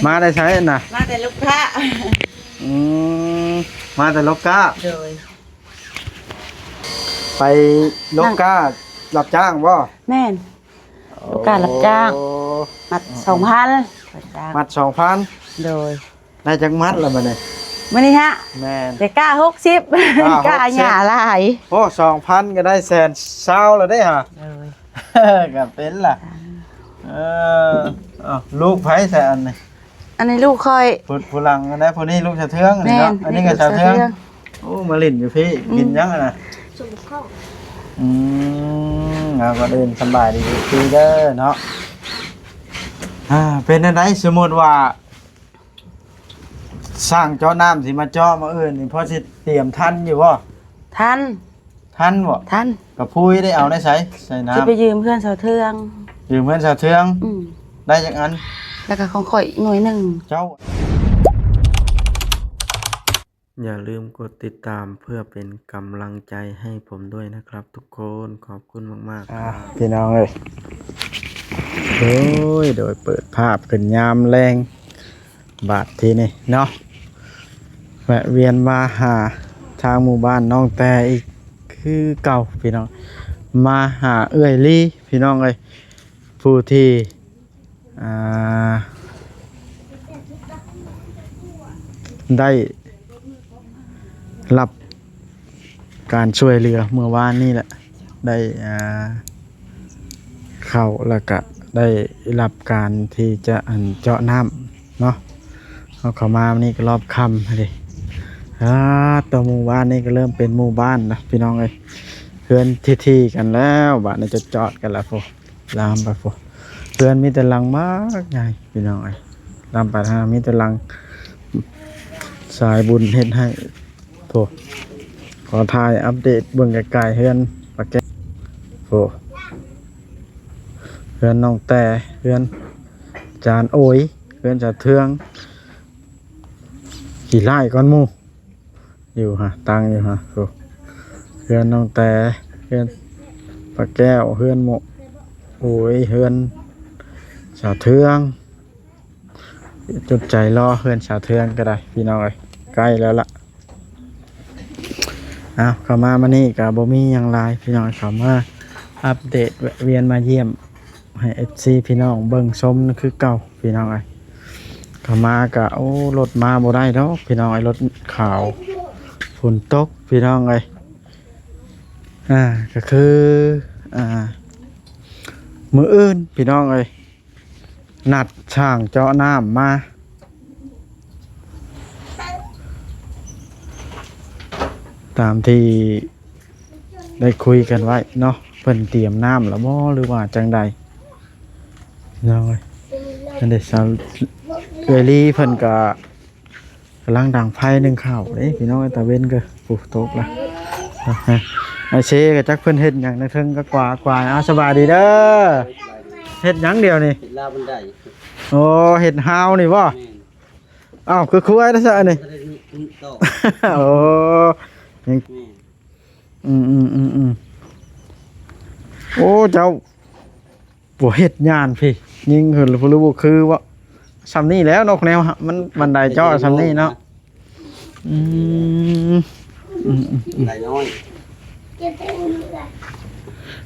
ມາແຕ່ໃສນະ? ມາແຕ່ລົກກ້າ. ອືມ ມາແຕ່ລົກກ້າ. ໂດຍ. ໄປລົກກ້າຮັບຈ້າງບໍ່? ແມ່ນ. ໂອ້ ລູກຄ້າຮັບຈ້າງ ມັດສອງພັນ ຮັບຈ້າງ ມັດສອງພັນ. ໂດຍ. ໄດ້ຈັກມັດລະບັດນີ້? ມື້ນີ້ຫະ? ແມ່ນ. ແຕ່ກ້າຫົກສິບ ກ້າຫົກສິບ ກ້າຫຍ້າຫຼາຍ. ໂອ້ ສອງພັນກໍໄດ້ແສນຊາວແລ້ວເດ້ຫະ. ໂດຍ. ກໍເປັນລະ. ເອີ ເອົ້າ ລູກໃຜຊະອັນນີ້? ອັນນີ້ລູກຂ້ອຍ. ຜູ້ ຜູ້ຫຼັງຫັ້ນນະ ຜູ້ນີ້ລູກສາວເທືອງນີ້ເນາະ. ແມ່ນ. ອັນນີ້ກໍສາວເທືອງ. ນີ້ກໍສາວເທືອງ. ໂອ້ ມາຫຼິ້ນຢູ່ພີ້. ອືມ. ຫຼິ້ນຫຍັງຫັ້ນນະ? ສົມຄອງ. ອືມ ເອົາ ກ່ອນອື່ນສະບາຍດີອີກທີເດີເນາະ. ອ່າ ເປັນແນວໃດ ສົມມຸດວ່າຊ່າງເຈາະນ້ຳຊິມາເຈາະມື້ອື່ນນີ້ ພໍຊິຕຽມທັນຢູ່ບໍ່? ທັນ. ທັນບໍ່? ທັນ. ກະພຸ້ຍໄດ້ເອົາໄດ້ໃສ ໃສ່ນ້ຳ? ຊິໄປຢືມເຮືອນສາວເທືອງ. ຢືມເຮືອນສາວເທືອງ. ອືມ. ໄດ້ຈັກອັນ? ແລ້ວກໍຂອງຂ້ອຍໜ່ວຍໜຶ່ງ. ເຈົ້າ ຢ່າລືມກົດຕິດຕາມເພື່ອເປັນກຳລັງໃຈໃຫ້ຜົມດ້ວຍນະຄັບທຸກຄົນ. ຂອບຄຸນມາກໆ. ອ່າ ພີ່ນ້ອງເອີຍ ໂດຍ ໂດຍ ເປີດພາບຂຶ້ນຍາມແລງ ບາດທີນີ້ເນາະ ແວະວຽນມາຫາທາງໝູ່ບ້ານນ້ອງແຕ່ອີກຄືເກົ່າພີ່ນ້ອງ ມາຫາເອື້ອຍລີພີ່ນ້ອງເອີຍ ຜູ້ທີ່ ອ່າ ໄດ້ຮັບການຊ່ວຍເຫຼືອເມື່ອວານນີ້ແຫຼະ ໄດ້ ອ່າ ເຂົ້າ ແລ້ວກະໄດ້ຮັບການທີ່ຈະ ອັນ ເຈາະນ້ຳເນາະ. ເຮົາເຂົ້າມາມື້ນີ້ກໍຮອບຄ່ຳເດ້. ອ່າ ໂຕ ໝູ່ບ້ານນີ້ກໍເລີ່ມເປັນໝູ່ບ້ານລະພີ່ນ້ອງເອີຍ ເຮືອນຖີ່ໆກັນແລ້ວ ບາດນີ້ຈອດໆກັນລະພຸ້ນ. ລາມໄປພຸ້ນ ເຮືອນມີແຕ່ຫຼັງບັກໃຫຍ່ພີ່ນ້ອງເອີຍ ລາມໄປທາງນັ້ນມີແຕ່ຫຼັງ ສາຍບຸນເຮັດໃຫ້ພຸ້ນ. ຂໍຖ່າຍອັບເດດເບິ່ງໄກໆ ເຮືອນປາແກ້ວພຸ້ນ ເຮືອນນ້ອງແຕ່ ເຮືອນຈານໂອຍ ເຮືອນສາວເທືອງ ຂີ້ລ້າຍກ່ອນໝູ່. ຢູ່ຫະ ຕັ້ງຢູ່ຫະ ໂອ້ ເຮືອນນ້ອງແຕ່ ເຮືອນປາແກ້ວ ເຮືອນໂມ ໂອ້ຍ ເຮືອນສາວເທືອງ ຈົດໃຈລໍເຮືອນສາວເທືອງກໍໄດ້ພີ່ນ້ອງເອີຍ ໃກ້ແລ້ວລະ. ເອົາ ເຂົ້າມາມື້ນີ້ກໍບໍ່ມີຫຍັງຫຼາຍພີ່ນ້ອງ ເຂົ້າມາອັບເດດ ແວະວຽນມາຢ້ຽມ ໃຫ້ເອັຟຊີພີ່ນ້ອງເບິ່ງຊົມຄືເກົ່າພີ່ນ້ອງເອີຍ. ເຂົ້າມາກະ ໂອ້ ລົດມາບໍ່ໄດ້ດອກພີ່ນ້ອງເອີຍ ລົດຂາວ ຝົນຕົກພີ່ນ້ອງເອີຍ. ອ່າ ກະຄື ອ່າ ມື້ອື່ນພີ່ນ້ອງເອີຍ ນັດຊ່າງເຈາະນ້ຳມາ ຕາມທີ່ ໄດ້ຄຸຍກັນໄວ້ເນາະ ເພິ່ນຕຽມນ້ຳແລ້ວບໍ່ ຫຼືວ່າຈັ່ງໃດເນາະ. ເອີຍ ອັນເດ ສາວເອື້ອຍລີເພິ່ນກະກຳລັງດັງໄຟໜຶ້ງເຂົ້າເດ້ພີ່ນ້ອງ ຕາເວັນກໍ ໂອ້ ຕົກລະ. ອາເຊກໍຈັກເພິ່ນເຮັດຫຍັງໃນເທິງກໍກວາດ ກວາດ. ເອົາ ສະບາຍດີເດີ ເຮັດຫຍັງດຽວນີ້? ເຮັດລາວບັນໄດ. ໂອ້ ເຮັດຮາວນີ້ບໍ່? ແມ່ນ. ອ້າວ ຄືຄວາຍແທ້ຊະອັນນີ້. ບໍ່ໄດ້ນີ້ ນີ້ຕໍ່. ໂອ້ ຍັງ ແມ່ນ. ອືມ ອືມ ອືມ ອືມ. ໂອ້ ເຈົ້າບໍ່ເຮັດຍານພີ້ ຍິງຄື ຫຼືບໍ່ຄືເວົ້າ ຊ່ຳນີ້ແລ້ວເນາະ ແນວມັນບັນໄດເຈາະຊ່ຳນີ້ເນາະ. ອືມ ອືມ ອືມ ອືມ. ໄດນ້ອຍ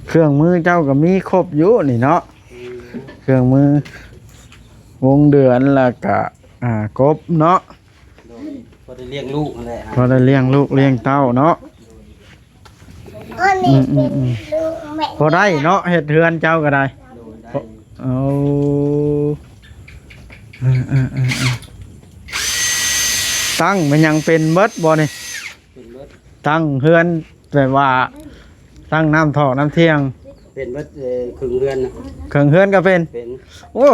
ເຄື່ອງມືເຈົ້າກໍມີຄົບຢູ່ນີ້ເນາະ. ອືມ ເຄື່ອງມື ວົງເດືອນ ແລ້ວກະ ອ່າ ກົບເນາະ. ໂດຍ ພໍໄດ້ລ້ຽງລູກຫັ້ນແຫຼະ ພໍໄດ້ລ້ຽງລູກລ້ຽງເຕົ້າເນາະ. ອືມ ອືມ ອືມ. ພໍໄດ້ເນາະ ເຮັດເຮືອນເຈົ້າກໍໄດ້. ໂດຍ ໄດ້. ໂອ້ ເອີ ເອີ ເອີ ເອີ. ຕັ້ງແມ່ນຫຍັງເປັນເບິດບໍ່ນີ້? ເປັນເບິດ. ຕັ້ງເຮືອນແບບວ່າ ຕັ້ງນ້ຳຖອກນ້ຳທ່ຽງ ເປັນເບິດ. ເອີ ເຄິ່ງເຮືອນນະ ເຄິ່ງເຮືອນກໍເປັນ. ເປັນ. ໂອ້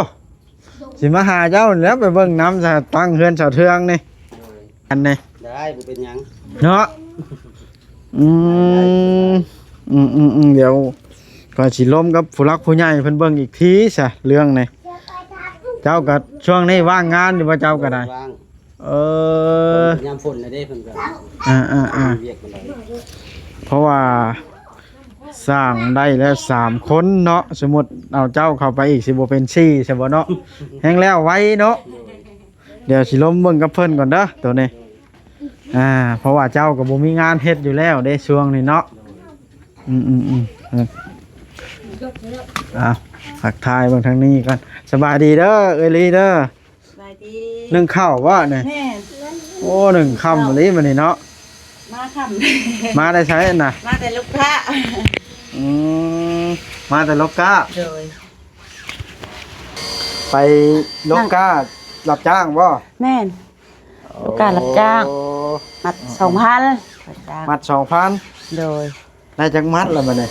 ຊິມາຫາເຈົ້າແລ້ວ ໄປເບິ່ງນຳ ຕັ້ງເຮືອນສາວເທືອງນີ້. ໂດຍ ອັນນີ້ ໄດ້ ບໍ່ເປັນຫຍັງເນາະ. ອືມ ອືມ ອືມ ອືມ. ດຽວຂ້ອຍຊິລົມກັບຜູ້ຫຼັກຜູ້ໃຫຍ່ເພິ່ນເບິ່ງອີກທີຊະ ເລື່ອງນີ້. ເຈົ້າກໍຊ່ວງນີ້ວ່າງງານຢູ່ບໍ່ ເຈົ້າກໍໄດ້? ວ່າງ. ເອີ ຍາມຝົນນະເດ້ ເພິ່ນກໍ ອ່າ ອ່າ ອ່າ ວຽກເພິ່ນ. ເພາະວ່າ ສ້າງໄດ້ແລ້ວສາມຄົນເນາະ, ສົມມຸດເອົາເຈົ້າເຂົ້າໄປອີກ ຊິບໍ່ເປັນສີ່ຊະບໍ່ເນາະ? ແຮງແລ້ວໄວເນາະ. ດຽວຊິລົມເບິ່ງກັບເພິ່ນກ່ອນເດີໂຕນີ້. ອ່າ ເພາະວ່າເຈົ້າກໍບໍ່ມີງານເຮັດຢູ່ແລ້ວເດ້ຊ່ວງນີ້ເນາະ. ອືມໆໆ ເອີ ເອົາ ທັກທາຍເບິ່ງທາງນີ້ກ່ອນ. ສະບາຍດີເດີເອື້ອຍລີເດີ. ສະບາຍດີ. ໜຶ້ງເຂົ້າບໍ່ນີ້? ແມ່ນ. ໂອ້ ໜຶ້ງຄ່ຳອີ່ຫຼີມື້ນີ້ເນາະ. ມາຄ່ຳ. ມາແຕ່ໃສນະ? ມາແຕ່ລູກຄ້າ. ອືມ ມາແຕ່ລູກຄ້າ. ໂດຍ. ໄປລູກຄ້າ ຮັບຈ້າງບໍ່? ແມ່ນ. ລູກຄ້າຮັບຈ້າງ. ໂອ້ ມັດສອງພັນ ຮັບຈ້າງ. ມັດສອງພັນ. ໂດຍ. ໄດ້ຈັກມັດລະບັດນີ້?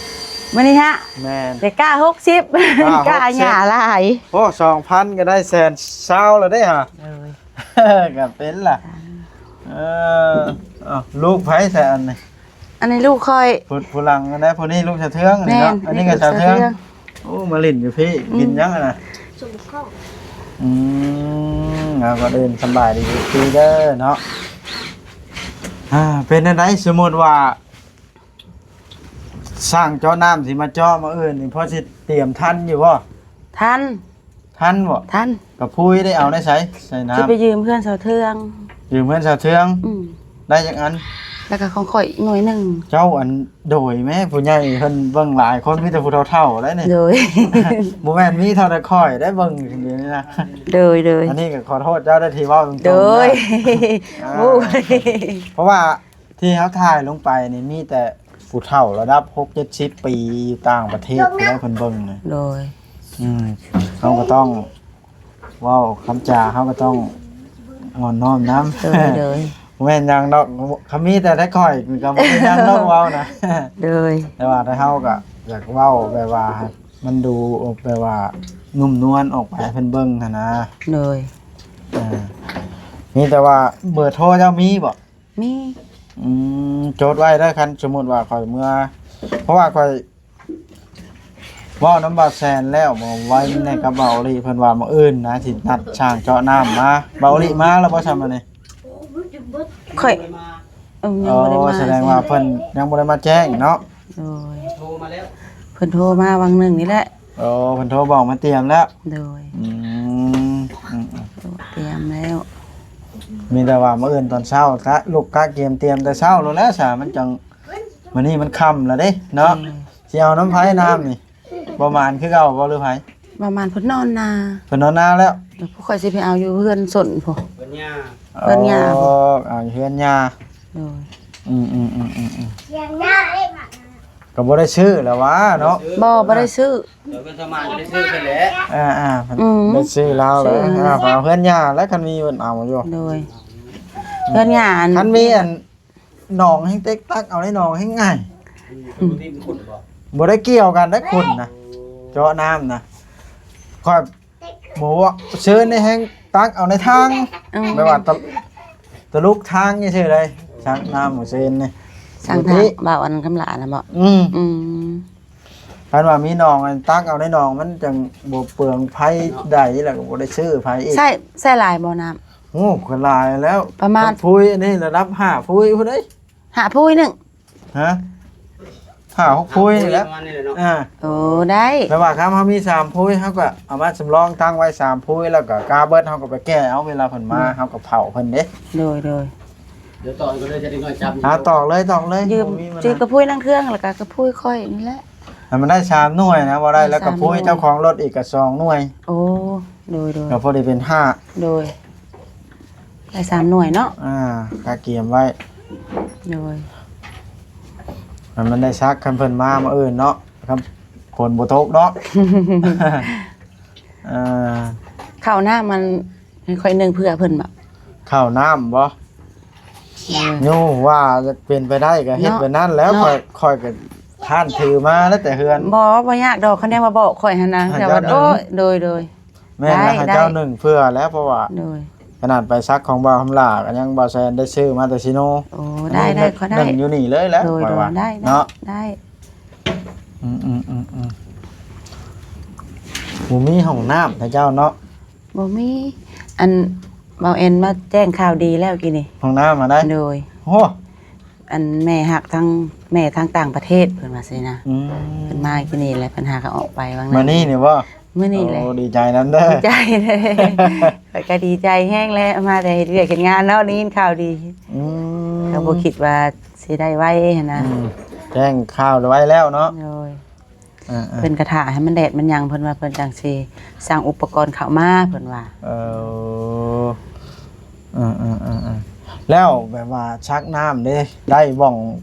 ມື້ນີ້ຫະ? ແມ່ນ. ໄດ້ກ້າຫົກສິບ. ກ້າຫົກສິບ ກ້າຫຍ້າຫຼາຍ. ໂອ້ ສອງພັນກໍໄດ້ແສນຊາວແລ້ວເດ້ຫະ. ໂດຍ. ກໍເປັນລະ. ເອີ ເອົ້າ ລູກໃຜຊະອັນນີ້? ອັນນີ້ລູກຂ້ອຍ. ຜູ້ ຜູ້ຫຼັງຫັ້ນນະ ຜູ້ນີ້ລູກສາວເທືອງນີ້ເນາະ. ແມ່ນ. ອັນນີ້ກໍສາວເທືອງ. ສາວເທືອງ. ໂອ້ ມາຫຼິ້ນຢູ່ພີ້. ອືມ. ກິນຫຍັງຫັ້ນນະ? ສົມເຂົ້າ. ອືມ ເອົາ ກ່ອນອື່ນສະບາຍດີເດີເນາະ. ອ່າ ເປັນແນວໃດ ສົມມຸດວ່າ ຊ່າງເຈາະນ້ຳຊິມາເຈາະມື້ອື່ນນີ້ ພໍຊິຕຽມທັນຢູ່ບໍ່? ທັນ. ທັນບໍ່? ທັນ. ກະພຸ້ຍໄດ້ເອົາໃນໃສໃສ່ນ້ຳ? ຊິໄປຢືມເຮືອນສາວເທືອງ. ຢືມເຮືອນສາວເທືອງ. ອືມ. ໄດ້ຈັກອັນ? ແລ້ວກະຂອງຂ້ອຍໜ່ວຍໜຶ່ງ. ເຈົ້າ ອັນ ໂດຍແມ້ ຜູ້ໃຫຍ່ເພິ່ນເບິ່ງຫຼາຍຄົນ ມີແຕ່ຜູ້ເຖົ້າໆໄດ໋ນີ້. ໂດຍ. ບໍ່ແມ່ນມີເທົ່າແຕ່ຂ້ອຍໄດ໋ເບິ່ງຢູ່ນີ້ນະ. ໂດຍໆ. ອັນນີ້ກໍຂໍໂທດເຈົ້າໄດ້ທີ່ເວົ້າຕົງໆ. ໂດຍ. ອ່າ ໂອ້ຍ ເພາະວ່າ ທີ່ເຮົາຖ່າຍລົງໄປນີ້ມີແຕ່ຜູ້ເຖົ້າລະດັບຫົກເຈັດສິບປີຢູ່ຕ່າງປະເທດ ຜູ້ໃດເພິ່ນເບິ່ງນະ. ໂດຍ. ອືມ ເຮົາກໍຕ້ອງເວົ້າຄຳຈາ ເຮົາກໍຕ້ອງອ່ອນນ້ອມນຳ. ໂດຍ ໂດຍ. ບໍ່ແມ່ນຫຍັງດອກ ຄັນມີແຕ່ໄດ້ຂ້ອຍກໍບໍ່ເປັນຫຍັງດອກເວົ້ານະ. ໂດຍ. ແຕ່ວ່າໄທເຮົາກໍຢາກເວົ້າແບບວ່າໃຫ້ມັນດູແບບວ່ານຸ່ມນວນອອກໄປໃຫ້ເພິ່ນເບິ່ງຫັ້ນນະ. ໂດຍ. ອ່າ ມີແຕ່ວ່າເບີໂທເຈົ້າມີບໍ່? ມີ. ອືມ ຈົດໄວ້ເດີ ຄັນສົມມຸດວ່າຂ້ອຍເມືອ ເພາະວ່າຂ້ອຍເວົ້ານຳບ່າວແຊນແລ້ວ ເວົ້າໄວ້ແດ່ກັບບ່າວອອລິ ເພິ່ນວ່າມື້ອື່ນນະ ຊິນັດຊ່າງເຈາະນ້ຳມາ. ບ່າວອອລິມາແລ້ວບໍ່ຊະມື້ນີ້? ຂ້ອຍ ເອີ ຍັງບໍ່ໄດ້ມາ. ອໍ ສະແດງວ່າເພິ່ນຍັງບໍ່ໄດ້ມາແຈ້ງເນາະ. ໂດຍ. ໂທມາແລ້ວ ເພິ່ນໂທມາຫວ່າງໜຶ່ງນີ້ແຫຼະ. ໂອ້ ເພິ່ນໂທບອກມາຕຽມແລ້ວ. ໂດຍ. ອືມ ອືມໆ ຕຽມແລ້ວ. ມີແຕ່ວ່າມື້ອື່ນຕອນເຊົ້າ ກະລຸກກະກຽມຕຽມແຕ່ເຊົ້າໂລດແຫຼະສາ ມັນຈັ່ງ ມື້ນີ້ມັນຄ່ຳແລ້ວເດ້ເນາະ. ໂດຍ. ຊິເອົານຳໃຜນ້ຳນີ້? ບ່າວໝານຄືເກົ່າບໍ່ ຫຼືໃຜ? ບ່າວໝານເພິ່ນນອນນາ. ເພິ່ນນອນນາແລ້ວ. ໂດຍ. ຜູ້ຂ້ອຍຊິໄປເອົາຢູ່ເຮືອນສົນພຸ້ນ ເຮືອນຍ່າ. ເຮືອນຍ່າ. ອໍ ເອົາຢູ່ເຮືອນຍ່າ. ໂດຍ. ອືມໆ ກໍບໍ່ໄດ້ຊື້ແລ້ວຫວາເນາະ. ບໍ່ ບໍ່ໄດ້ຊື້. ເອີ ເພິ່ນສະໝານກໍໄດ້ຊື້ເພິ່ນແຫຼະ. ອ່າໆ ເພິ່ນ ອືມ ໄດ້ຊື້ລາວແລ້ວ. ຊື້ແລ້ວ. ອ່າ ເອົາເຮືອນຍ່າແລ້ວ ຄັນມີເພິ່ນເອົາຢູ່. ໂດຍ. ເຮືອນຍ່າອັນ ຄັນມີອັນໜອງແຮ່ງເຕັກ ຕັກເອົາໃນໜອງແຮ່ງງ່າຍ. ອືມ ບໍ່ໄດ້ກ່ຽວກັນໄດ້ຂຸດນະ ເຈາະນ້ຳນະ. ຂ້ອຍ ບໍ່ວ່າເຊີນໃນແຮ່ງຕັກເອົາໃນທາງ. ອືມ ແບບວ່າຕະ ຕະລຸກທາງນີ້ຊື່ໃດ ສັກນ້ຳເຊີນນີ້ ສັກທາງ ບໍ່ຕິ ບ່າວອັນຄຳຫຼານະບໍ່? ອືມ ອືມ ຄັນວ່າມີໜອງ ອັນຕັກເອົາໃນໜອງ ມັນຈັ່ງບໍ່ເປືອງໄຟໃດ ແລ້ວກໍບໍ່ໄດ້ຊື້ໄຟອີກ. ໃຊ້ ໃຊ້ຫຼາຍບໍ່ນ້ຳ? ໂອ້ ກໍຫຼາຍແລ້ວ ປະມານ ຜັກພຸ້ຍອັນນີ້ລະດັບຫ້າພຸ້ຍພຸ້ນເດ້. ຫ້າພຸ້ຍໜຶ່ງ ຮະ ຫ້າຫົກພຸ້ຍນີ້ແຫຼະ ປະມານນີ້ແຫຼະເນາະ. ອ່າ ໂອ້ ໄດ້ ແຕ່ວ່າຄັນເຮົາມີສາມພຸ້ຍ ເຮົາກໍເອົາມາສຳລອງຕັ້ງໄວ້ສາມພຸ້ຍ ແລ້ວກໍກາເບິດ ເຮົາກໍໄປແກ່ເອົາ ເວລາເພິ່ນມາ ອືມ ເຮົາກໍເຜົາເພິ່ນເດ້. ໂດຍ ໂດຍ. ດຽວຕອກກໍເລີຍ ຈະໄດ້ນ້ອຍຈັບ ອ່າ ຕອກເລີຍ ຕອກເລີຍ ຢືມ ບໍ່ມີບັນຫາ ຊື້ກະພຸ້ຍນາງເຄື່ອງ ແລ້ວກໍກະພຸ້ຍຂ້ອຍນີ້ແຫຼະ ໃຫ້ມັນໄດ້ສາມໜ່ວຍນະ ບໍ່ໄດ້ ໄດ້ ແລ້ວກະພຸ້ຍ ສາມໜ່ວຍ ເຈົ້າຂອງລົດອີກກໍສອງໜ່ວຍ. ໂອ້ ໂດຍ ໂດຍ ກໍພໍໄດ້ເປັນຫ້າ. ໂດຍ. ໄດ້ສາມໜ່ວຍເນາະ. ອ່າ ກະກຽມໄວ້. ໂດຍ. ໃຫ້ມັນໄດ້ຊັກ ຄັນເພິ່ນມາມື້ອື່ນເນາະ ຄັນຝົນບໍ່ຕົກເນາະ. ເອີ ເຂົ້ານ້ຳມັນ ໃຫ້ຂ້ອຍໜຶ້ງເພື່ອເພິ່ນບໍ? ເຂົ້ານ້ຳບໍ? ໂດຍ. ໂຍ ວ່າເປັນໄປໄດ້ກໍເຮັດ ເນາະ ແບບນັ້ນແຫຼະ. ເນາະ. ຂ້ອຍ ຂ້ອຍກໍຄ້ານຖືມາແລ້ວແຕ່ເຮືອນ. ບໍ່ ບໍ່ຍາກດອກ ຄັນແນວວ່າບອກຂ້ອຍຫັ້ນນະ. ໃຫ້ເຈົ້າໜຶ້ງ. ໂອ້ຍ ໂດຍ ໂດຍ. ແມ່ນແຫຼະ ໄດ້ ໃຫ້ເຈົ້າໜຶ້ງເພື່ອແຫຼະ ເພາະວ່າ ໂດຍ ຂະໜາດໄປສັກຂອງບ່າວຄຳຫຼ້າກໍຍັງ ບ່າວແຊນໄດ້ຊື້ມາແຕ່ຊີໂນ. ໂອ້ ໄດ້ ໄດ້ ກໍໄດ້ ໜຶ້ງຢູ່ນີ້ເລີຍແຫຼະ. ໂດຍ ຂ້ອຍວ່າ ໂດຍ ໄດ້ ເນາະ ໄດ້ ໄດ້. ອືມໆໆໆ ບໍ່ມີຫ້ອງນ້ຳໃຫ້ເຈົ້າເນາະ? ບໍ່ມີ. ອັນ ບ່າວແອນມາແຈ້ງຂ່າວດີແລ້ວກີ້ນີ້ ຫ້ອງນ້ຳມາໄດ້. ໂດຍ. ໂອ້ ອັນແມ່ຮັກທັງ ແມ່ທັງຕ່າງປະເທດ ເພິ່ນວ່າຊີ້ນະ. ອືມ ເພິ່ນມາທີ່ນີ້ແຫຼະ ເພິ່ນຫາກໍອອກໄປຫວ່າງນັ້ນ. ມື້ນີ້ນີ້ບໍ່? ມື້ນີ້ແຫຼະ. ໂອ້ ດີໃຈນຳເດີ. ດີໃຈເລີຍ. ຂ້ອຍກໍດີໃຈແຮງແຫຼະ ມາແຕ່ເຮັດວຽກເຮັດງານເນາະ ໄດ້ຍິນຂ່າວດີ. ອືມ ກໍບໍ່ຄິດວ່າຊິໄດ້ໄວຫັ້ນນະ. ອືມ ແຈ້ງຂ່າວໄວແລ້ວເນາະ. ໂດຍ. ເອີໆ ເພິ່ນກໍຖ້າໃຫ້ມັນແດດມັນຫຍັງ ເພິ່ນວ່າເພິ່ນຈັ່ງຊິສັ່ງອຸປະກອນເຂົ້າມາ ເພິ່ນວ່າ. ເອີ ເອີໆໆໆ ແລ້ວແບບວ່າສັກນ້ຳເດ້ ໄດ້ບ່ອນ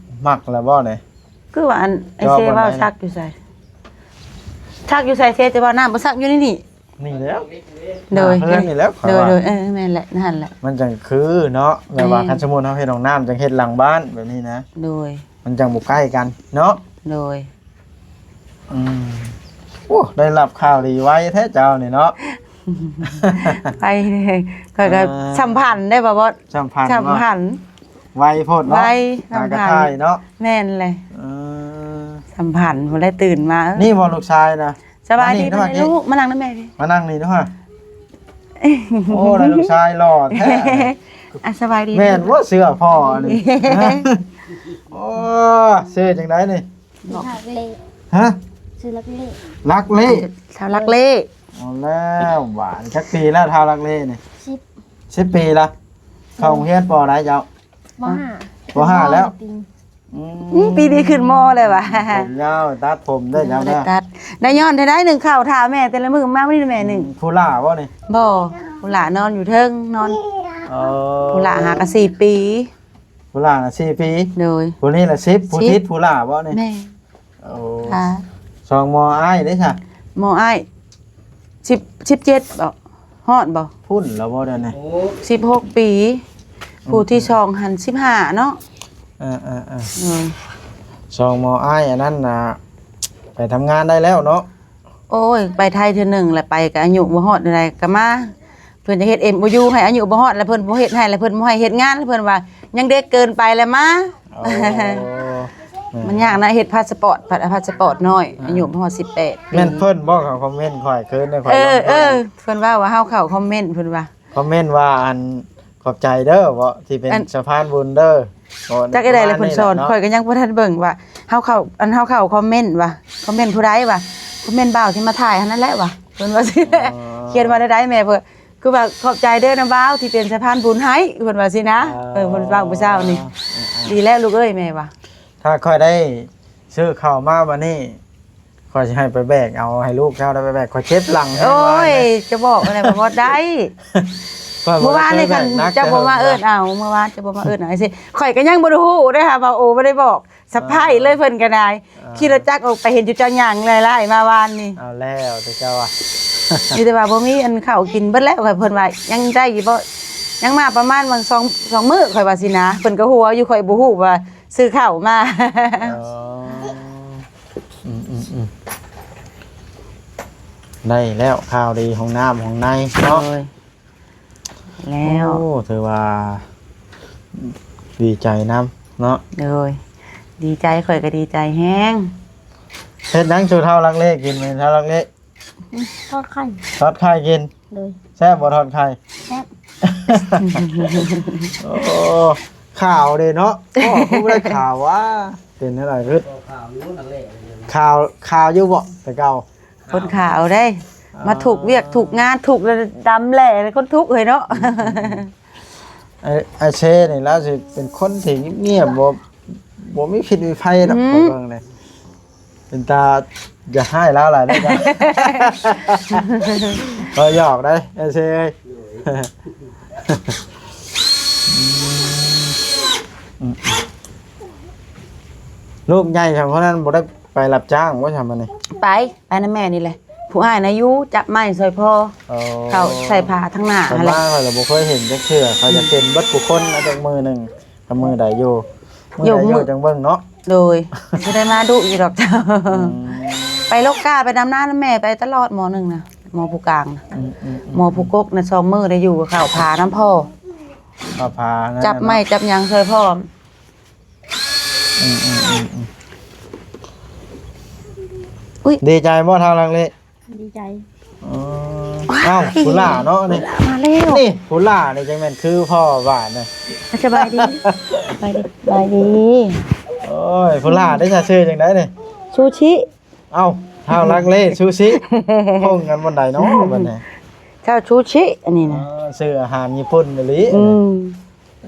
ມັກແລ້ວບໍ່ນີ້? ຄືວ່າອັນ ເຈາະ ໄອ້ເຊ ບ່ອນໃດ ເວົ້າສັກຢູ່ໃສ? ສັກຢູ່ໃສ ເຊຈະວ່ານ້ຳບໍ່ສັກຢູ່ໃນນີ້. ນີ້ແຫຼະ ໂດຍ ເຮືອນນີ້ແຫຼະ ຂ້ອຍວ່າ. ໂດຍໆ ເອີ ແມ່ນແຫຼະ ນັ້ນແຫຼະ ມັນຈັ່ງຄືເນາະ ແບບວ່າ ແມ່ນ ຄັນສົມມຸດເຮົາເຮັດຫ້ອງນ້ຳ ຈັ່ງເຮັດຫຼັງບ້ານແບບນີ້ນະ. ໂດຍ. ມັນຈັ່ງບໍ່ໃກ້ກັນເນາະ. ໂດຍ. ອືມ ໂອ້ ໄດ້ຮັບຂ່າວດີໄວແທ້ເຈົ້ານີ້ເນາະ. ໄວເດ້ ຂ້ອຍກໍ ອ່າ ສຳພັນໄດ້ບໍ່ ບໍ່ ສຳພັນ ສຳພັນ ໄວໂພດເນາະ. ໄວ ສຳພັນ ຫາກໍຖ່າຍເນາະ. ແມ່ນແຫຼະ. ເອີ ສຳພັນ ບໍ່ໄດ້ຕື່ນມາ. ນີ້ບໍ່ລູກຊາຍນະ? ສະບາຍດີ ມານີ້ ມານີ້ ມານີ້ລູກ ມານັ່ງນຳແມ່ພີ້ ມານັ່ງນີ້ເນາະ. ໂອ້ ໄດ້ລູກຊາຍຫຼໍ່ແທ້. ອ່ະ ສະບາຍດີ ແມ່ນບໍ່ເສື້ອພໍ່ອັນນີ້? ໂອ້ ຊື່ຈັ່ງໃດນີ້? ຫຼັກເລ. ຮະ? ຊື່ຫຼັກເລ. ຫຼັກເລ. ຊາວຫຼັກເລ. ເອົາແລ້ວບາດ ຈັກປີແລ້ວທ້າວຫຼັກເລນີ້? ສິບ ສິບປີລະ. ເຂົ້າໂຮງຮຽນ ປໍ ໃດເຈົ້າ? ປໍ ຫ້າ ປໍ ຫ້າແລ້ວ. ອືມ ອືມ ປີນີ້ຂຶ້ນ ມໍ ແລ້ວຫວາ? ຜົມຍາວ ຕັດຜົມໄດ້ແລ້ວ ບໍ່ໄດ້ຕັດ. ໄດ້ຍ້ອນເທົ່າໃດໜຶ່ງເຂົ້າຖ້າແມ່ ແຕ່ລະມື້ມາມື້ນີ້ແມ່ໜຶ່ງ. ອືມ ຜູ້ຫຼ້າບໍ່ນີ້? ບໍ່ ຜູ້ຫຼ້ານອນຢູ່ເທິງ ນອນ. ເອີ ຜູ້ຫຼ້າຫາກະສີ່ປີ. ຜູ້ຫຼ້ານະສີ່ປີ. ໂດຍ. ຜູ້ນີ້ລະສິບ ຜູ້ ສິບ ຕິດຜູ້ຫຼ້າບໍ່ນີ້? ແມ່ນ. ໂອ້ ອ່າ ສອງມໍອ້າຍເດ້ຊະ? ມໍອ້າຍ ສິບ ສິບເຈັດບໍ່? ຮອດບໍ່? ພຸ້ນແລ້ວບໍ່ດຽວນີ້? ໂອ້ ສິບຫົກປີ. ອືມ ຜູ້ທີສອງຫັ້ນສິບຫ້າເນາະ. ເອີໆໆ ໂດຍ. ສອງມໍອ້າຍອັນນັ້ນນະ ໄປທຳງານໄດ້ແລ້ວເນາະ. ໂອ້ຍ ໄປໄທເທື່ອໜຶ່ງແຫຼະ ໄປກໍອາຍຸບໍ່ຮອດໃດກໍມາ. ເພິ່ນຈະເຮັດເອັມໂອຢູໃຫ້ ອາຍຸບໍ່ຮອດ ແລ້ວເພິ່ນບໍ່ເຮັດໃຫ້ ແລ້ວເພິ່ນບໍ່ໃຫ້ເຮັດງານ ແລ້ວເພິ່ນວ່າຍັງເດັກເກີນໄປ ແລ້ວມາ. ໂອ້ ມັນຍາກນະ ເຮັດພາສປອດ ພາ ພາສປອດນ້ອຍ ອ່າ ອາຍຸບໍ່ຮອດສິບແປດ. ແມ່ນເພິ່ນບໍ່ເຂົ້າຄອມເມັນຂ້ອຍ ຄືໃນຂ້ອຍ ເອີ ລົງ ເອີ ເພິ່ນເວົ້າວ່າເຮົາເຂົ້າຄອມເມັນ ເພິ່ນວ່າ ຄອມເມັນວ່າ ອັນ ຂອບໃຈເດີ ບໍ່ ທີ່ເປັນ ອັນ ສະພານບຸນເດີ ບໍ່ ຈັກໃດແຫຼະ ເພິ່ນສອນ ຂ້ອຍກໍຍັງບໍ່ທັນເບິ່ງວ່າ ເຮົາເຂົ້າ ອັນ ເຮົາເຂົ້າຄອມເມັນວ່າ ຄອມເມັນຜູ້ໃດວ່າ ຄອມເມັນບ່າວທີ່ມາຖ່າຍຫັ້ນນັ້ນແຫຼະວ່າ ເພິ່ນວ່າ. ອໍ ຂຽນວ່າແນວໃດແມ່ ເພິ່ນ ຄືວ່າ ຂອບໃຈເດີນຳບ່າວທີ່ເປັນສະພານບຸນໃຫ້ ເພິ່ນວ່າຊີ້ນະ. ອໍ ເອີ ເພິ່ນເວົ້າມື້ເຊົ້ານີ້. ອໍ ດີແລ້ວລູກເອີຍ ແມ່ວ່າ ຖ້າຂ້ອຍໄດ້ຊື້ເຂົ້າມາບັດນີ້ ຂ້ອຍຊິໃຫ້ໄປແບກເອົາ ໃຫ້ລູກເຈົ້າໄດ້ໄປແບກ ຂ້ອຍເຈັບຫຼັງ. ໂອ້ຍ ຈະບອກແນວໃດ ບໍ່ໄດ້. ມື້ວານນີ້ຄັນເຈົ້າບໍ່ມາເອີ້ນເອົາ ມື້ວານເຈົ້າບໍ່ມາເອີ້ນເອົາ ຂ້ອຍກໍຍັງບໍ່ໄດ້ຮູ້ເດ້ຫາ ວ່າ ໂອ້ ບໍ່ໄດ້ບອກ ສະໄພເລີຍເພິ່ນກໍໄດ້. ອ່າ ຂີ່ລົດຈັກອອກໄປ ເຫັນຢູ່ເຈົ້າຍ່າງລາຍໆມາວານນີ້. ເອົາແລ້ວແຕ່ເຈົ້າວ່າ ມີແຕ່ວ່າບໍ່ມີອັນເຂົ້າກິນ ເບິດແລ້ວ ເພິ່ນວ່າຍັງໄດ້ຢູ່ບໍ່ ຍັງມາປະມານຫວ່າງສອງ ສອງມື້ ຂ້ອຍວ່າຊີ້ນະ. ເພິ່ນກໍຫົວຢູ່ ຂ້ອຍບໍ່ຮູ້ວ່າຊື້ເຂົ້າມາ. ອໍ ອືມໆໆ ໄດ້ແລ້ວ ຂ່າວດີ ຫ້ອງນ້ຳຫ້ອງໃນເນາະ. ໂດຍ. ແລ້ວ ໂອ້ ຖືວ່າດີໃຈນຳເນາະ. ໂດຍ ດີໃຈ ຂ້ອຍກໍດີໃຈແຮງ. ເຮັດຫຍັງສູ່ທ້າວລັກເລກິນ ແມ່ນທ້າວລັກເລ? ທອດໄຂ່ ທອດໄຂ່ກິນ. ໂດຍ. ແຊບບໍ່ທອດໄຂ່? ແຊບ. ໂອ້ ຂາວເດ້ເນາະ. ໂອ້ ຄືບໍ່ໄດ້ຂາວຫວາ? ເປັນແນວໃດ? ຄືຂາວຢູ່ ຂາວຢູ່ບໍ່ແຕ່ເກົ່າ? ຄົນຂາວເດ້ ອ່າ ມາທຸກວຽກທຸກງານ ທຸກແລ້ວດຳແຫຼ້ ຄົນທຸກເຮີ້ຍເນາະ. ອືມ ອືມ ອືມ ໄອ້ ໄອ້ເຊນີ້ລາວຊິເປັນຄົນທີ່ງຽບໆ ບໍ່ ບໍ່ມີພິດມີໄພດອກ. ອືມ ຂ້ອຍເບິ່ງນີ້ ເປັນຕາຢາກຮ້າຍລາວຫຼາຍເດ້. ເອີ ຢອກໄດ໋ ເອີ ເຊເອີຍ. ອືມ ອືມ ອືມ ລູກໃຫຍ່ຊ່ຳຄົນນັ້ນບໍ່ໄດ້ໄປຮັບຈ້າງບໍ່ຊ່ຳອັນນີ້? ໄປ ໄປນຳແມ່ນີ້ແຫຼະ. ຜູ້ອ້າຍນະຢູ່ຈັບໄມ້ຊ່ອຍພໍ່. ອໍ ເຂົ້າໃສ່ຜ້າທາງໜ້າຫັ້ນແຫຼະ. ຂ້ອຍມາຂ້ອຍກໍບໍ່ເຄີຍເຫັນຈັກເທື່ອ ຂ້ອຍຈະເຫັນເບິດທຸກຄົນນະ ຈັກມື້ໜຶ່ງ ກັບມື້ໃດຢູ່ ມື້ໃດຢູ່ຈັ່ງເບິ່ງເນາະ. ໂດຍ ຊິໄດ້ມາດຸຢູ່ດອກເຈົ້າ. ອືມ ໄປລົກກ້າ ໄປດຳນານຳແມ່ ໄປຕະຫຼອດ ໝໍໜຶ່ງນະ ໝໍຜູ້ກາງນະ. ອືມໆໆ ໝໍຜູ້ກົກນະ ສອງມື້ໄດ້ຢູ່ ເຂົ້າຜານຳພໍ່ ເຂົ້າຜາ ຈັບໄມ້ຈັບຫຍັງຊ່ວຍພໍ່. ອືມໆໆໆ ອຸ້ຍ ດີໃຈບໍ່ທາງຫຼັງນີ້? ດີໃຈ. ອໍ ເອົ້າ ເອົ້າ ຜູ້ຫຼ້າເນາະນີ້ ມາແລ້ວ ນີ້ຜູ້ຫຼ້ານີ້ຈັ່ງແມ່ນຄືພໍ່ບ້ານນະ. ສະບາຍດີ ສະບາຍດີ ສະບາຍດີ. ໂອ້ຍ ຜູ້ຫຼ້າໄດ້ສະຊື່ຈັ່ງໃດນີ້? ຊູຊິ. ເອົ້າ ທ້າວລັກເລຊູຊິ ຄົງກັນບ່ອນໃດເນາະບັດນີ້? ເຈົ້າຊູຊິອັນນີ້ນະ. ເອີ ຊື່ອາຫານຍີ່ປຸ່ນອີ່ຫຼີ. ອືມ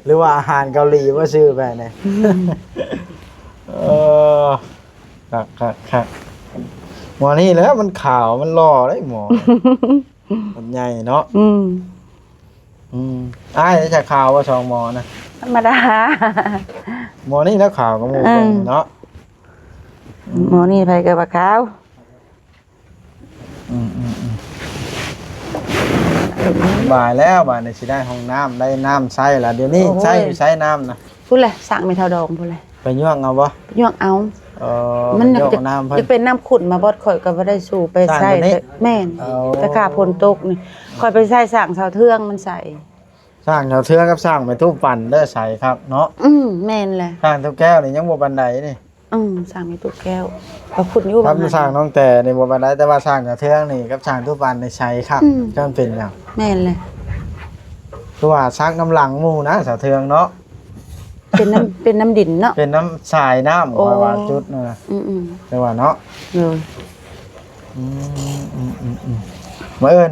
ຫຼື ວ່າອາຫານເກົາຫຼີບໍ່ຊື່ໄປນີ້? ອືມ ເອີ ຄັກໆໆ ໝໍນີ້ແຫຼະມັນຂາວ ມັນຫຼໍ່ເດ້ໝໍ ມັນໃຫຍ່ເນາະ. ອືມ ອືມ ອ້າຍຈະຂາວບໍ່ ສອງໝໍນະ? ທຳມະດາ ໝໍນີ້ແຫຼະຂາວກວ່າໝູ່ ເອີ ເບິ່ງເນາະ. ໝໍນີ້ໃຜກໍວ່າຂາວ. ອືມໆໆ ສະບາຍແລ້ວ ບາດນີ້ຊິໄດ້ຫ້ອງນ້ຳ ໄດ້ນ້ຳໃຊ້ລະ. ດຽວນີ້ ໂອ້ຍ ໃຊ້ຢູ່ໃຊ້ນ້ຳນະ? ພຸ້ນແຫຼະ ສ້າງແມ່ເຖົ້າດອງພຸ້ນແຫຼະ. ໄປຍວກເອົາບໍ່? ໄປຍວກເອົາ. ເອີ ມັນຢາກ ຢວກເອົານ້ຳເພິ່ນ ຢາກເປັນນ້ຳຂຸດມາບອດ ຂ້ອຍກໍບໍ່ໄດ້ສູ່ໄປໃຊ້. ແມ່ນ ເອີ ແຕ່ຂ້າຝົນຕົກນີ້ ຂ້ອຍໄປໃຊ້ສ້າງເສົາເທືອງມັນໃສ່. ສ້າງເສົາເທືອງກັບສ້າງແມ່ຕູ້ປັ່ນເດີ ໃສ່ຄັກເນາະ. ອືມ ແມ່ນແຫຼະ ສ້າງຕູ້ແກ້ວນີ້ຍັງບໍ່ປານໃດນີ້. ອືມ ສ້າງແມ່ຕູ້ແກ້ວ ກໍຂຸດຢູ່ ຄັບ ປະມານ ສ້າງນ້ອງແຕ່ນີ້ບໍ່ປານໃດ ແຕ່ວ່າສ້າງເສົາເທືອງນີ້ກັບສ້າງຕູ້ປັ່ນນີ້ໃສ່ຄັກ. ອືມ ຈັ່ງເປັນຫຍັງ? ແມ່ນແຫຼະ ຄືວ່າສັກນຳຫຼັງໝູ່ນະ ເສົາເທືອງເນາະ. ເປັນນ້ຳ ເປັນນ້ຳດິນເນາະ ເປັນນ້ຳສາຍນ້ຳ. ໂອ້ ຂ້ອຍວ່າຈຸດນັ້ນນະ. ອືມໆ ແຕ່ວ່າເນາະ ໂດຍ. ອືມໆໆໆ ມາເອີ້ນ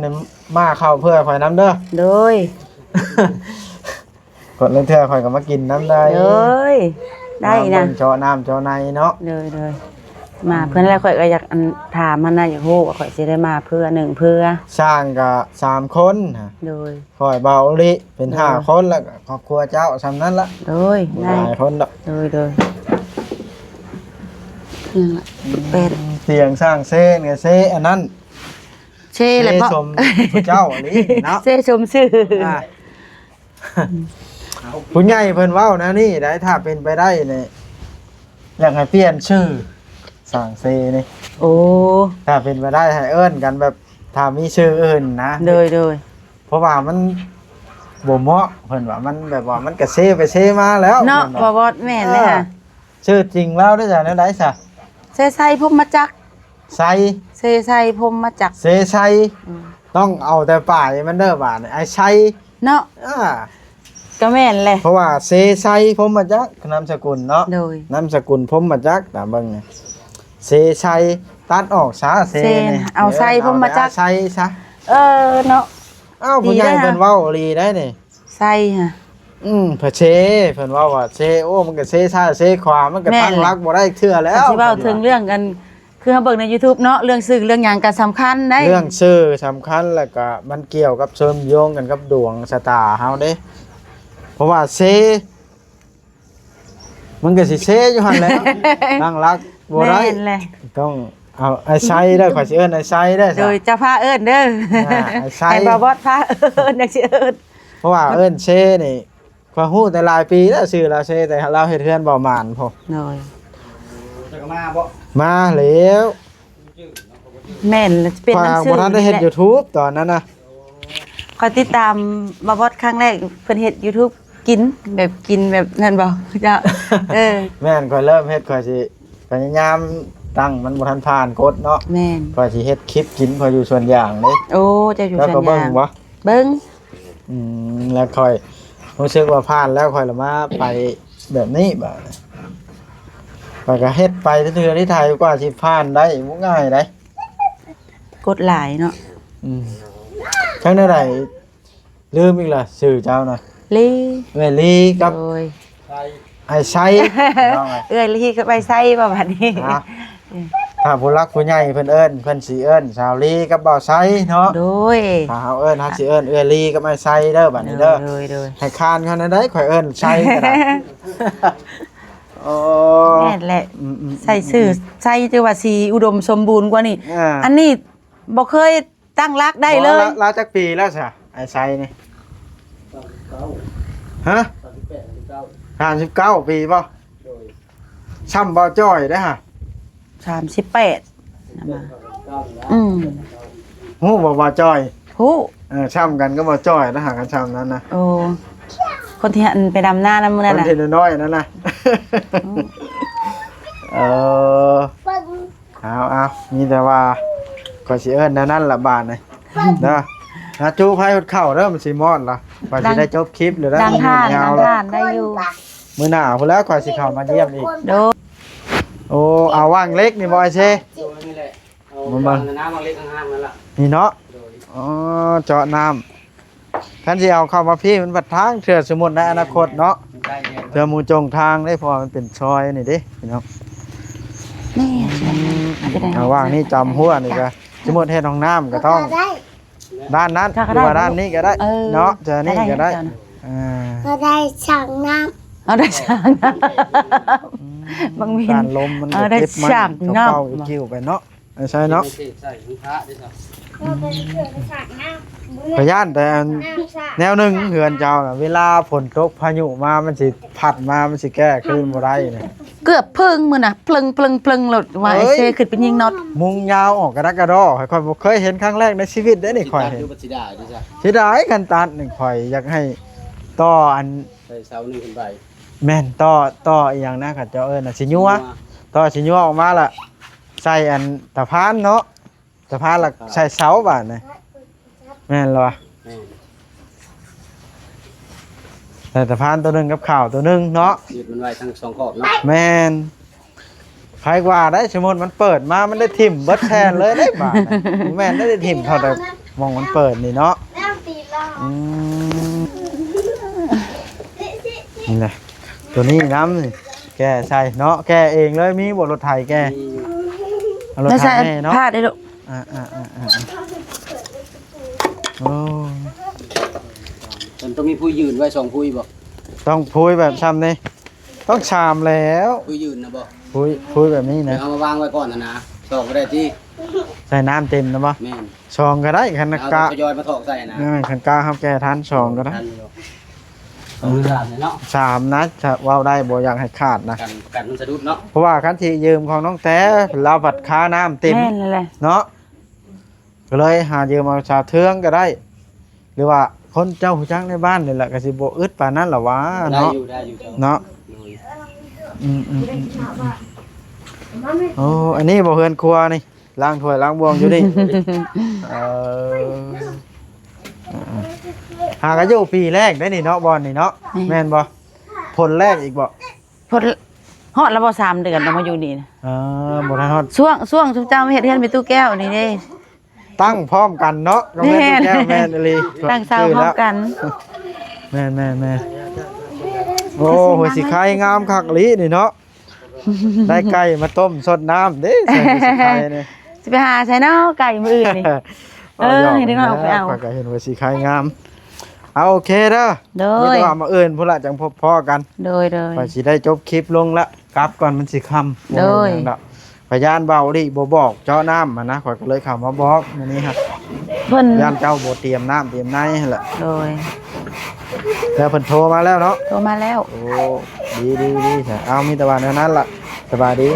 ໝາເຂົ້າເພື່ອຂ້ອຍນຳເດີ. ໂດຍ ກດລາງເທື່ອຂ້ອຍກໍມາກິນນຳໄດ້. ໂດຍ ໄດ້ນະ ມາເບິ່ງເຈາະນ້ຳເຈາະໃນເນາະ. ໂດຍໆ ມາເພື່ອແລ້ວ ຂ້ອຍກໍຢາກ ອັນ ຖາມຫັ້ນນະ ຢາກຮູ້ວ່າຂ້ອຍຊິໄດ້ມາເພື່ອໜຶ່ງເພື່ອ. ສ້າງກໍສາມຄົນ. ໂດຍ ຂ້ອຍ ບ່າວໂອລິ ເປັນ ໂດຍ ຫ້າຄົນ ແລ້ວກໍຄອບຄົວເຈົ້າສ່ຳນັ້ນລະ. ໂດຍ ໄດ້ຫຼາຍຄົນດອກ. ໂດຍໆ ນັ້ນລະ ອືມ ແປດ ຕຽງສ້າງເຊນກໍເຊອັນນັ້ນ ເຊແຫຼະ ເຊ ເພາະ ສົມຜູ້ເຈົ້າອີ່ຫຼີເນາະ ເຊສົມຊື່. ອ່າ ຜູ້ໃຫຍ່ເພິ່ນເວົ້າແນວນີ້ໄດ໋ ຖ້າເປັນໄປໄດ້ນີ້ ຢາກໃຫ້ປ່ຽນຊື່ສ້າງເຊນີ້. ໂອ້ ຖ້າເປັນໄປໄດ້ໃຫ້ເອີ້ນກັນແບບ ຖ້າມີຊື່ອື່ນນະ. ໂດຍໆ ເພາະວ່າມັນບໍ່ເໝາະ ເພິ່ນວ່າ ມັນແບບວ່າມັນກະເຊໄປເຊມາແລ້ວເນາະ. ເພິ່ນວ່າ ບໍ່ ບໍ່ ແມ່ນເລີຍ. ເອີ ຊື່ຈິງລາວໄດ້ຈາກແນວໃດຊະ? ເຊໄຊ ພົມມະຈັກ. ໄຊ ເຊໄຊ ພົມມະຈັກ. ເຊໄຊ. ອືມ ຕ້ອງເອົາແຕ່ປາຍມັນເດີບາດນີ້ ໄອ້ໄຊເນາະ. ອ່າ ກໍແມ່ນແຫຼະ ເພາະວ່າເຊໄຊ ພົມມະຈັກ ນາມສະກຸນເນາະ. ໂດຍ ນາມສະກຸນ ພົມມະຈັກ ຕາມເບິ່ງນີ້ ເຊໄຊ ຕັດອອກຊະ ເຊ ເຊນີ້ ເອົາໄຊ ເອີ ພົມມະຈັກ ເອົາແຕ່ໄຊຊະ. ເອີເນາະ. ອ້າວ ຜູ້ໃຫຍ່ເພິ່ນເວົ້າອີ່ຫຼີໄດ໋ນີ້ ໄຊຫະ. ອືມ ພະເຊ ເພິ່ນເວົ້າວ່າເຊ ໂອ້ ມັນກໍເຊຊ້າຍເຊຂວາ ມັນກໍ ແມ່ນ ຕັ້ງຫຼັກບໍ່ໄດ້ເທື່ອແລ້ວ. ຊິເວົ້າເຖິງເລື່ອງອັນ ຄືເຮົາເບິ່ງໃນຢູທູບເນາະ ເລື່ອງຊື່ເລື່ອງຫຍັງກໍສຳຄັນໄດ໋. ເລື່ອງຊື່ສຳຄັນ ແລ້ວກໍມັນກ່ຽວກັບເຊື່ອມໂຍງກັນກັບດວງຊະຕາເຮົາເດ້ ເພາະວ່າເຊ ມັນກໍຊິເຊຢູ່ຫັ້ນແຫຼະ ຕັ້ງຫຼັກບໍ່ໄດ້. ແມ່ນແຫຼະ ຕ້ອງເອົາໄອ້ໄຊເດີ ຂ້ອຍຊິເອີ້ນໄອ້ໄຊເດີ. ໂດຍ ເຈົ້າພາເອີ້ນເດີ ອ່າ ໄອ້ໄຊ ໃຫ້ບ່າວບອດພາເອີ້ນ ຈັ່ງຊິເອີ້ນ. ເພາະວ່າເອີ້ນເຊນີ້ ຂ້ອຍຮູ້ແຕ່ຫຼາຍປີແລ້ວ ຊື່ລາວເຊ ແຕ່ລາວເຮັດເຮືອນບໍ່ໝານພຸ້ນ. ໂດຍ ມາແລ້ວ. ແມ່ນລະ ເປັນ ຂ້ອຍບໍ່ທັນໄດ້ເຮັດຢູທູບຕອນນັ້ນນະ. ຂ້ອຍຕິດຕາມບ່າວບອດຄັ້ງແລກ ເພິ່ນເຮັດຢູທູບກິນ ແບບກິນແບບນັ້ນບໍ່ເຈົ້າ? ເອີ ແມ່ນ ຂ້ອຍເລີ່ມເຮັດ ຂ້ອຍຊິພະຍາຍາມຕັ້ງ ມັນບໍ່ທັນຜ່ານກົດເນາະ. ແມ່ນ ຂ້ອຍຊິເຮັດຄລິບກິນ ຂ້ອຍຢູ່ສວນຢາງເດ້. ໂອ້ ເຈົ້າຢູ່ສວນຢາງ ເບິ່ງບໍ່? ເບິ່ງ. ອືມ ແລ້ວຂ້ອຍຮູ້ສຶກວ່າຜ່ານແລ້ວ ຂ້ອຍລະມາໄປແບບນີ້ບາດນີ້ ຂ້ອຍກໍເຮັດໄປເທື່ອທີ່ໄທ ກວ່າຊິຜ່ານໄດ້ບໍ່ງ່າຍໃດ໋. ກົດຫຼາຍເນາະ. ອືມ ຈັ່ງແນວໃດ ລືມອີກລະ ຊື່ເຈົ້ານະ? ລີ ເອື້ອຍລີກັບ ໂດຍ ອ້າຍໄຊ ເອື້ອຍລີກັບອ້າຍໄຊບໍ່ບາດນີ້? ຖ້າຜູ້ຫຼັກຜູ້ໃຫຍ່ເພິ່ນເອີ້ນ ເພິ່ນຊິເອີ້ນສາວລີກັບບ່າວໄຊເນາະ. ໂດຍ ຖ້າເຮົາເອີ້ນ ເຮົາຊິເອີ້ນເອື້ອຍລີກັບອ້າຍໄຊເດີ ບາດນີ້ເດີ. ໂດຍໆ ໃຫ້ຄານເຂົາແນວໃດ ຂ້ອຍເອີ້ນໄຊກໍໄດ້. ໂອ້ ແມ່ນແຫຼະ. ອືມໆໆ ໃສ່ຊື່ໄຊ ຖືວ່າຊິອຸດົມສົມບູນກວ່ານີ້. ອ່າ ອັນນີ້ບໍ່ເຄີຍ ຕັ້ງຫຼັກໄດ້ເລີຍ. ລາວ ລາວຈັກປີແລ້ວຊະ ອ້າຍໄຊນີ້? ຮະ? ສາມສິບແປດ ສາມສິບເກົ້າ ສາມສິບເກົ້າປີບໍ່? ໂດຍ ຊ່ຳບ່າວຈ້ອຍເດ້ຫະ. ສາມສິບແປດ ອືມ ຮູ້ບໍ່ບ່າວຈ້ອຍ? ຮູ້. ເອີ ຊ່ຳກັນກັບບ່າວຈ້ອຍນະ ຫາກັນຊ່ຳນັ້ນນະ. ໂອ້ ຄົນທີ່ອັນໄປດຳນານຳມື້ນັ້ນນະ ຄົນທີ່ນ້ອຍໆນັ້ນນະ. ອືມ ເອີ ເອົາໆ ມີແຕ່ວ່າຂ້ອຍຊິເອີ້ນແນວນັ້ນລະບາດນີ້ເນາະ. ຫາຈູໄຟຫົດເຂົ້າເດີ ມັນຊິມອດລະ ຂ້ອຍຊິໄດ້ຈົບຄລິບແລ້ວເດີ ດັງທ່ານ ຍາວ ດັງ ລະ ທ່ານໄດ້ຢູ່ ມື້ໜ້າພຸ້ນແຫຼະຂ້ອຍຊິເຂົ້າມາຢ້ຽມອີກ ໂດຍ ໂອ້ ເອົາຫວ່າງເຫຼັກນີ້ບໍ່ອ້າຍເຊ? ໂດຍ ນີ້ແຫຼະ ເອົາ ມັນ ຫວ່າງນັ້ນນະ ຫວ່າງເຫຼັກຫ້າງໆນັ້ນລະ ນີ້ເນາະ ໂດຍ ອໍ ເຈາະນ້ຳ ຄັນຊິເອົາເຂົ້າມາພີ້ມັນບັດທາງ ເທື່ອສົມມຸດໃນອະນາຄົດເນາະ ໄດ້ແລ້ວ ເທື່ອໝູ່ຈົງທາງເດ້ ເພາະວ່າມັນເປັນຊອຍນີ້ເດ້ພີ່ນ້ອງ ນີ້ ອືມ ຈະໄດ້ ເອົາຫວ່າງນີ້ຈຳຫົວນີ້ກະ ສົມມຸດເຮັດຫ້ອງນ້ຳກະຕ້ອງ ດ້ານນັ້ນ ຫຼືວ່າດ້ານນີ້ກະໄດ້ ເອີ ເນາະ ຈະນີ້ກະໄດ້ ກະໄດ້ ອ່າ ກະໄດ້ສ້າງນ້ຳ ເອົາໄດ້ສ້າງນ້ຳ ອືມ ບາງວິນ ການລົມມັນ ເອີ ກະເກັບມັນ ໄດ້ສ້າງນ້ຳ ເອົາເຂົ້າ ເອົາຄິ້ວໄປເນາະ ໃສ່ເນາະ ໃສ່ຂອງພະເດ້ຊະ ກະຢ້ານແຕ່ອັນ ນ້ຳສ້າງ ແນວໜຶ່ງເຮືອນເຈົ້ານະ ເວລາຝົນຕົກພາຍຸມາ ມັນຊິພັດມາ ມັນຊິແກ້ຄືນບໍ່ໄດ້ນະ ເກືອບເພິ່ງມື້ນະ ເພິ່ງໆໆໂລດວ່າ ເອີຍ ເຊຂຶ້ນໄປຍິງນັອດ ມຸງຍາວອອກກະດັກກະດໍ້ ຂ້ອຍບໍ່ເຄີຍເຫັນ ຄັ້ງແລກໃນຊີວິດເດ້ນີ້ ຂ້ອຍເຫັນ ເສຍດາຍຄັນຕັດນີ້ ຂ້ອຍຢາກໃຫ້ຕໍ່ອັນ ໃສ່ເສົາໜຶ່ງຂຶ້ນໄປ ແມ່ນ ຕໍ່ ຕໍ່ອີ່ຫຍັງນະ ເຂົາເຈົ້າເອີ້ນນະ ຊິຍົວ ຊິຍົວ ຕໍ່ຊິຍົວອອກມາລະ ໃສ່ອັນຕາພານເນາະ ຕາພານລະໃສ່ເສົາບາດນີ້ ແມ່ນລະວະ ແມ່ນ ໃສ່ຕາພານໂຕໜຶ່ງກັບຂາວໂຕໜຶ່ງເນາະ ຍຶດມັນໄວ້ທັງສອງຂອບເນາະ ແມ່ນ ໃຜກວ່າໄດ້ ສົມມຸດມັນເປີດມາ ມັນໄດ້ຖິ້ມເບິດແຜ່ນເລີຍເດ້ບາດນີ້ ບໍ່ແມ່ນໄດ້ ໄດ້ຖິ້ມເທົ່າແຕ່ໝ່ອງມັນເປີດນີ້ເນາະ ອືມ ນີ້ນະ ໂຕນີ້ນຳ ແກ້ໃສ່ເນາະ ແກ້ເອງເລີຍ ມີບໍ່ລົດໄຖແກ້ ເອົາລົດໄຖແມ່ເນາະ ພາດເດ້ລູກ ອ່າໆໆໆ ໂອ້ ມັນຕ້ອງມີຜູ້ຢືນໄວ້ສອງຜູ້ບໍ່ ຕ້ອງຜູ້ແບບຊ່ຳນີ້ ຕ້ອງສາມແລ້ວ ຜູ້ຢືນນະບໍ່ ຜູ້ ຜູ້ແບບນີ້ນະ ເອົາມາວາງໄວ້ກ່ອນນະ ສອງກະໄດ້ຕິ ໃສ່ນ້ຳເຕັມນະບໍ່ ແມ່ນ ສອງກະໄດ້ ຄັນກະ ເອົາທະຍອຍມາຖອກໃສ່ນະ ແມ່ນ ຄັນກະເຮົາແກ້ທັນ ສອງກະໄດ້ ທັນຢູ່ ສອງຫຼືສາມເນາະ ສາມນະ ເວົ້າໄດ້ ບໍ່ຢາກໃຫ້ຂາດນະ ກັນ ກັນມັນສະດຸດເນາະ ເພາະວ່າຄັນຊິຢືມຂອງນ້ອງແຕ ລາວພັດຄານ້ຳເຕັມ ແມ່ນແລ້ວແຫຼະ ເນາະ ກະເລີຍຫາຢືມເອົາສາວເທືອງກະໄດ້ ຫຼືວ່າຄົນເຈົ້າຮູ້ຈັກໃນບ້ານນີ້ແຫຼະ ກະຊິບໍ່ອຶດປານນັ້ນລະຫວາ ໄດ້ ເນາະ ຢູ່ ໄດ້ຢູ່ເຈົ້າ ເນາະ ໂດຍ ອືມໆໆໆ ໂອ້ ອັນນີ້ບໍ່ເຮືອນຄົວນີ້ ລ້າງຖ້ວຍລ້າງບ່ວງຢູ່ນີ້ ເອີ ຫາກະຢູ່ປີແລກໄດ໋ນີ້ເນາະ ບ່ອນນີ້ເນາະ ແມ່ນ ແມ່ນບໍ່ ພົ້ນແລກອີກບໍ່ ພົ້ນ ຮອດລະບໍ່ສາມເດືອນ ຕ້ອງມາຢູ່ນີ້ນະ ເອີ ບໍ່ທັນຮອດ ຊ່ວງ ຊ່ວງຊຸມເຈົ້າມາເຮັດເຮືອນແມ່ຕູ້ແກ້ວນີ້ເດ້ ຕັ້ງພ້ອມກັນເນາະ ແມ່ນ ແມ່ນອີ່ຫຼີ ຕັ້ງເສົາພ້ອມກັນ ແມ່ນໆໆ ໂອ້ ຫົວສີໄຄງາມຄັກອີ່ຫຼີນີ້ເນາະ ໄດ້ໄກ່ມາຕົ້ມຊົດນ້ຳເດ້ ໃສ່ຫົວສີໄຄນີ້ ຊິໄປຫາໃສເນາະໄກ່ມື້ອື່ນນີ້ ເອີ ໃຫ້ເດັກນ້ອຍອອກໄປເອົາ ຂ້ອຍກະເຫັນຫົວສີໄຄງາມ ເອົາ ໂອເຄເດີ ໂດຍ ມີແຕ່ວ່າມື້ອື່ນພຸ້ນລະຈັ່ງພົບພໍ້ກັນ ໂດຍໆ ຂ້ອຍຊິໄດ້ຈົບຄລິບລົງລະ ກັບກ່ອນມັນຊິຄ່ຳ ໂດຍ ບໍ່ແມ່ນຫຍັງດອກ ພະຍານເບົາລີບໍ່ບອກເຈາະນ້ຳຫັ້ນນະ ຂ້ອຍກະເລີຍເຂົ້າມາບອກມື້ນີ້ຮະ ເພິ່ນ ຢ້ານເຈົ້າບໍ່ຕຽມນ້ຳຕຽມໃນຫັ້ນແຫຼະ ໂດຍ ແລ້ວເພິ່ນໂທມາແລ້ວເນາະ ໂທມາແລ້ວ ໂອ້ ດີໆໆ ເອົາ ມີແຕ່ວ່າແນວນັ້ນລະ ສະບາຍດີ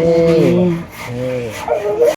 ເອີ